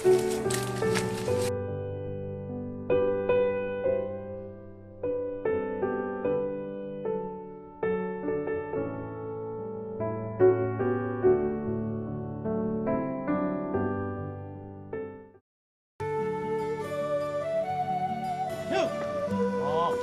ဟ့ၣ်ဒီး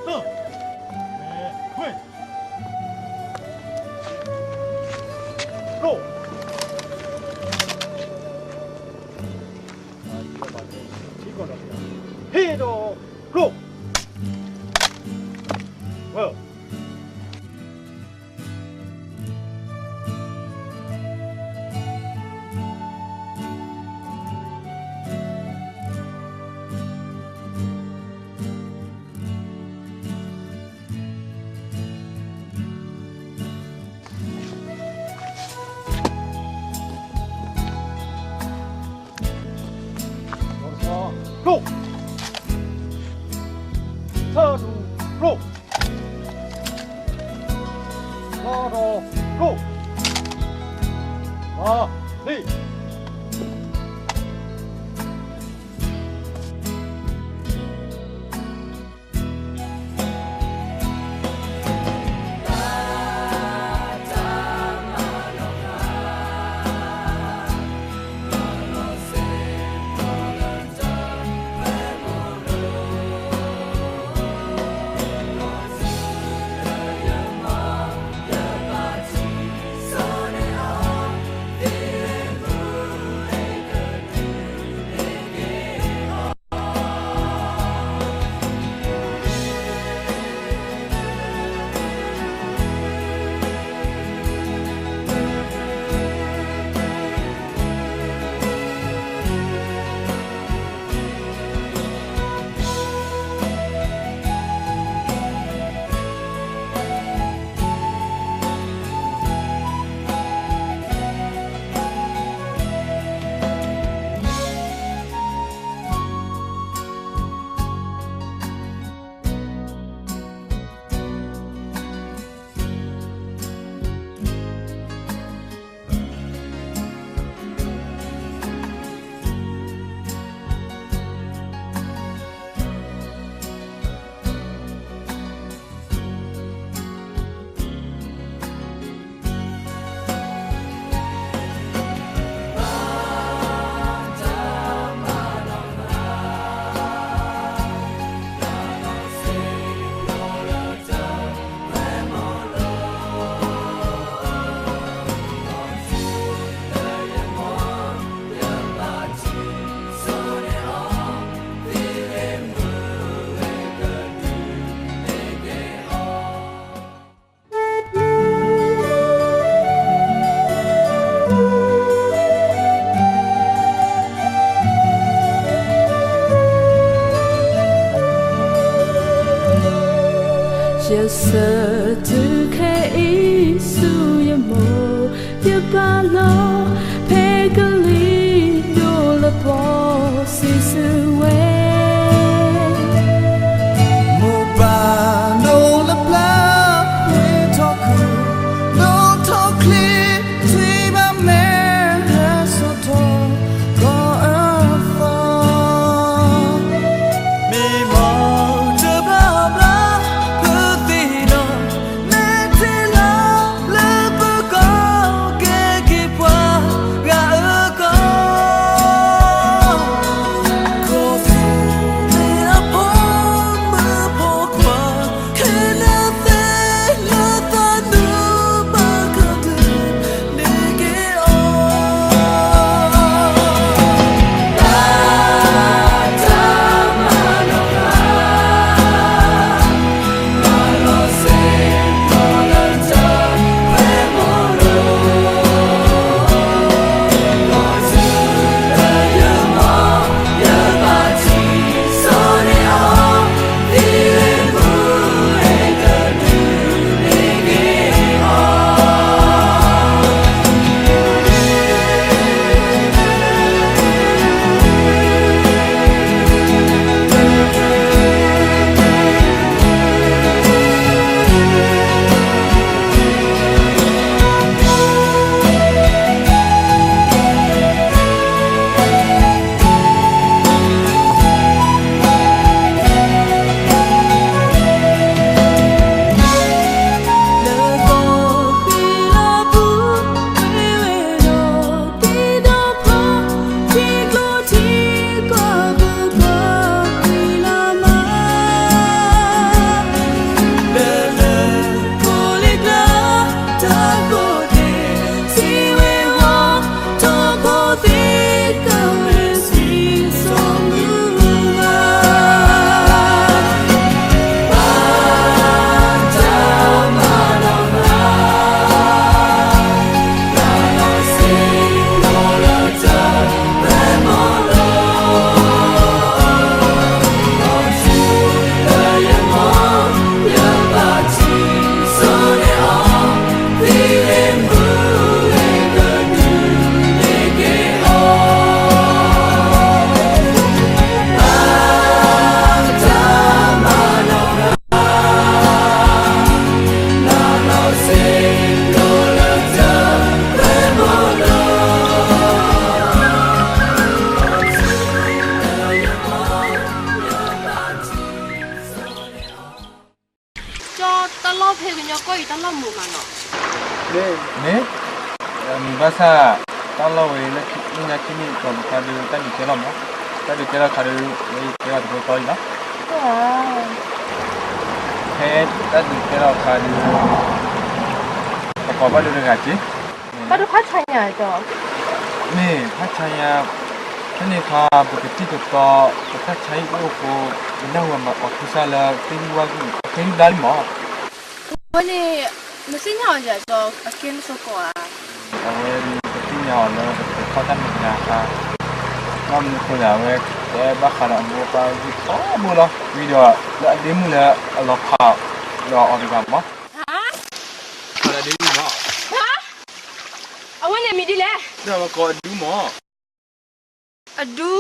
ကျိၣ်. ကျိၣ်, ထၢဒူကျိၣ်, ထီဒီကျိၣ်, မၤသ့. ဆၣ်, တၢ်လီၢ်ဝဲလၢညါခံနံၣ်အတီၢ်ပူၤခါဒီး တၢ်ဒုးကဲထီၣ်မး, တၢ်ဒုးကဲထီၣ်ခါဒီး ဝဲအံၤကဲထီၣ်တဘျီဃီအံၤလီၤ. ဖဲတၢ်ဒုးကဲထီၣ်ခါဒီး ပကိးဘၣ်ဒိတဂၤက့ၤ, ဘၣ်ဒိဖးဆါညါကီး, မ့ၢ်ဖးဆါညါ, ဖဲန့ၣ်ခါ ပကတံၢ်ကတီၤ ပတၢ်ဆါဟံၣ်အိၣ်အဃိ, ယနၢ်ဟူအမၤအီၤခူစၢ်လၢ သ့ၣ်ဟံၣ်ဝါဟံၣ် အခဲဟံၣ်ဘျါလံမး. အဝဲန့ၣ် နသ့ၣ်ညါအီၤယၤကီး အကဲနဆိကီးဧါ. အဝဲန့ၣ် ပသ့ၣ်ညါအီၤလၢ ပကတဲထီၣ်တၢ်မဲာ်ညါအခါ, ဘၣ်မနုၤအဃိလဲၣ် အဝဲတဲဘၣ်ဃးဒီးအမိၢ်အပၢ်ဂ့ၢ်ထီဘိလီၤ. ဝံၤဒီး လၢအဒ့မုၣ်လၢအလီၤဖး ဒီးအီၤတဂၤမး, ဖးလၢအဒ့မုၣ်မး, အဝဲန့ၣ်မံၤဒ်လဲၣ်, ဒီးအဝဲကိးအဒူမး. အဒူ,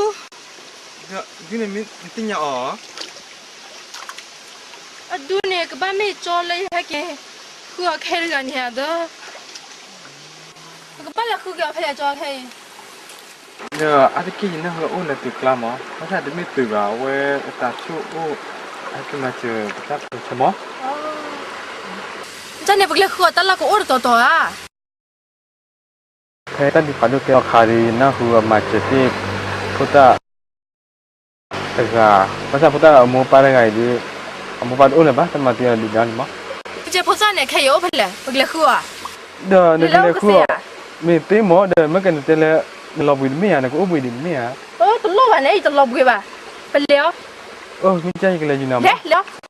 ဒ်န့ၣ်မ့ၢ်နသ့ၣ်ညါအီၤ, အဒူန့ၣ် ကဘၣ်မ့ၢ်ကၠီလၢယဟဲက့ၤ ဃုအီၤခဲတဂၤန့ၣ်ဧါဒီး, ပကဘၣ်လဲၤဃုက့ၤအီၤဖဲလဲၣ်ကၠီခဲအံၤ, ဒီးအါတက့ၢ်ယနၢ်ဟူအိၣ်လၢသုးကျါမး, ဘၣ်ဆၣ်တမ့ၢ်သုးဘၣ် အဝဲအတၢ်ဆိၣ်အိၣ် ဟဲက့ၤမၤစၢၤပတၢ်ပၢဆှၢမး. တၢ်န့ၣ် ပကလဲၤဃုအီၤတၢ်လီၢ်ကအိၣ်တတီၤတီၤဧါ. ဖဲတၢ်ဒုးဖးဒိၣ်ကဲထီၣ်အခါဒီး ယနၢ်ဟူအမၤစၢၤတ့ၢ် ဖိသၣ်တဂၤ, ဘၣ်ဆၣ်ဖိသၣ်အမိၢ်ပၢ်တဂၤအံၤဒီး အမိၢ်ပၢ်တအိၣ်လၢၤဘၣ်, တၢ်မၤသံအီၤဒုးဒါန့ၣ်မး. ပကဲဖိသၣ်န့ၣ် ခဲအံၤအိၣ်ဖဲလဲၣ် ပကလဲၤဃုအီၤ, ဒီးနကလဲၤဃုအီၤ, မ့ၢ်သ့မးဒီး မ့ၢ်ကနတဲလၢ နလီၤဘှံးတမ့ၢ်ဧါ, နကအိၣ်ဘှံးဒံးတမ့ၢ်ဧါ. တလိၣ်ဘၣ်န့ၣ် ယတလီၤဘှံးဘၣ်, ပလဲၤအီၤ, မ့ၢ်ကယကလဲၤယူၤနၤမး, လဲၤ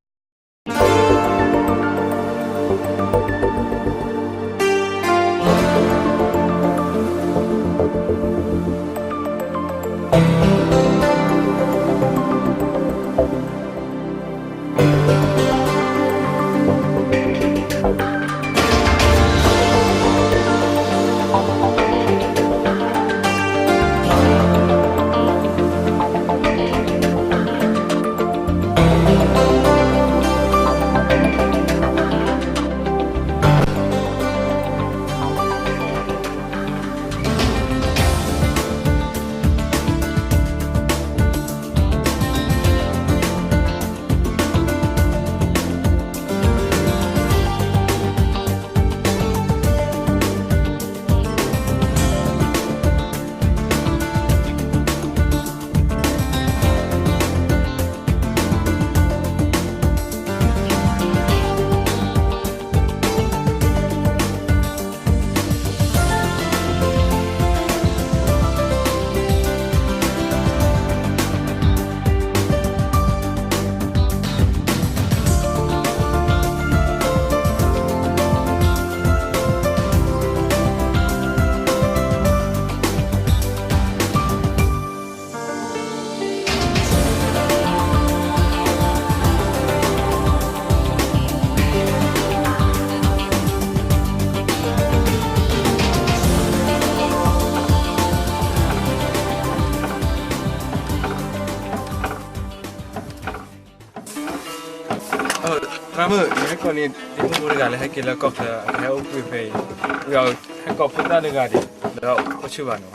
သရၣ်မုၣ်, ယဟဲကိးန့ၢ်ဒ့မုၣ်ဖိတဂၤလၢဟဲက့ၤလၢကီၢ်ချၢ အကဟဲအိၣ်ဘှံးဖဲအံၤ, ဝံၤအီၤဟဲကိးဖိသၣ်တဂၤဒံး ဒီးအိၣ်ဆူၣ်ဘၣ်န့ၣ်,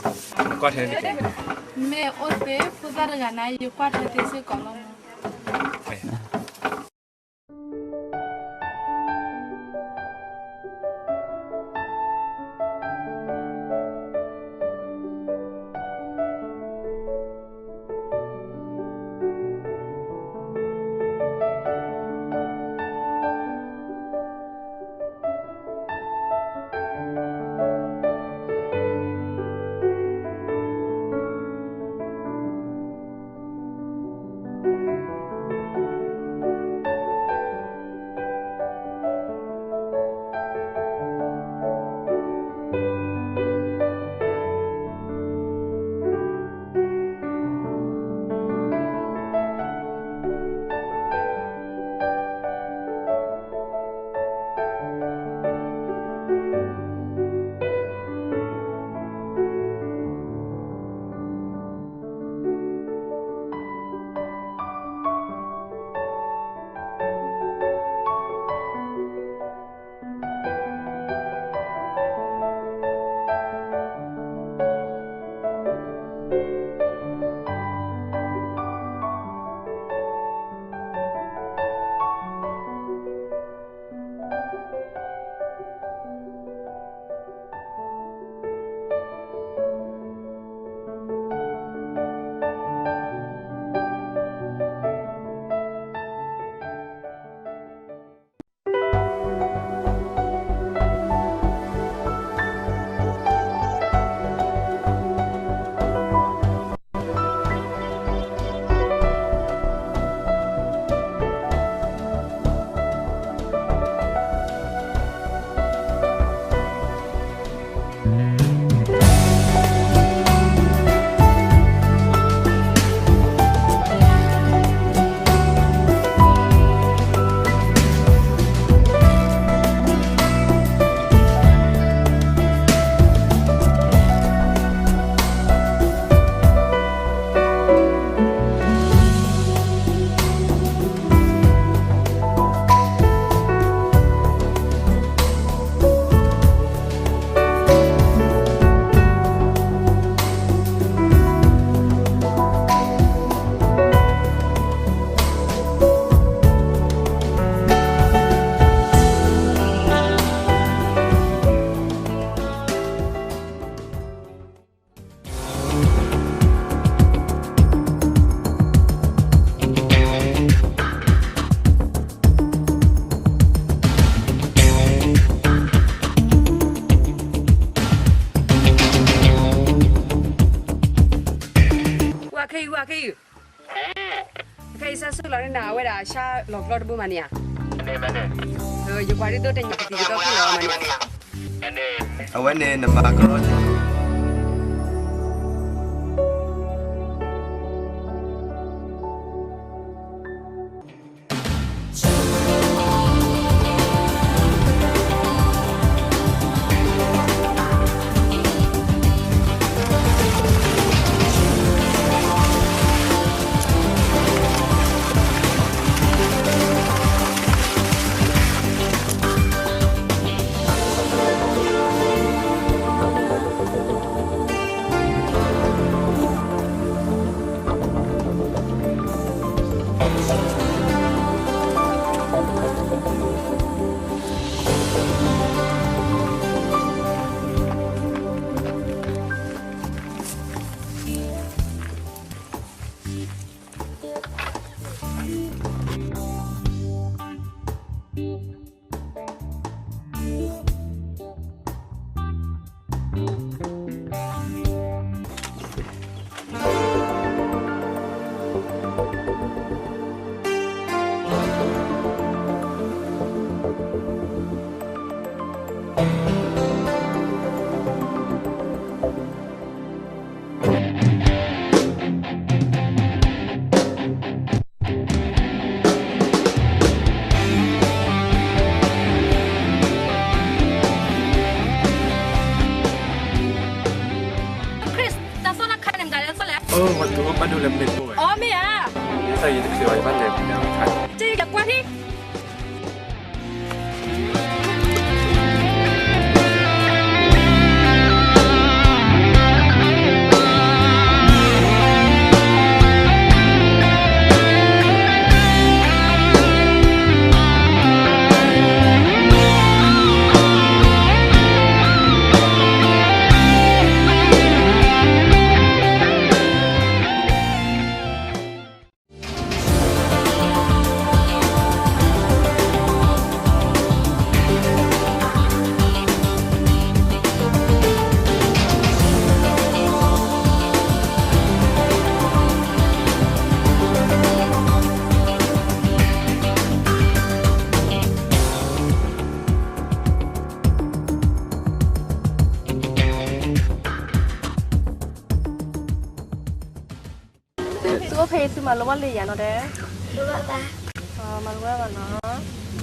ကွၢ်ထဲန့ၣ်တက့ၢ်, မ့ၢ်အိၣ်သ့ဖိသၣ်တဂၤန့ၣ် ယကွၢ်ထဲသ့စ့ၢ်ကီးလီၤ. ခဲအံၤဝဲခဲအံၤ, ခဲအံၤဆၣ်စိၣ်လီၤန့ၣ်နၤ အဝဲဒၣ်ဆၣ်လီၤကျီတဘိမးန့ၣ်ဧါ, ယကွၢ်ဒ်သိးတညၣ်ကသံၣ်ကသီဖဲလီၤမးန့ၣ်, အဝဲန့ၣ်နမၤကရီ Chris, တၢ်သီၣ်နခါန့ၣ် မတၤလဲၣ်သီၣ်လဲၣ်. အိၣ် ပှၤတအိၣ်ဘၣ်ဒိလၢမ့ၢ်တအိၣ်ဝဲ. အိၣ်မ့ၢ်ဧါ. ယသးယတချုးဘၣ် ယဘၣ်လဲၤခါ. ကဲ ယကွၢ်ထံ.သုအိၣ်ဖဲအံၤ သုမၤလိဘၣ်လံာ်ယၤနီၤဒဲး. မၤလိဘၣ်, မၤလိဘၣ်ဘၣ်နီၤ.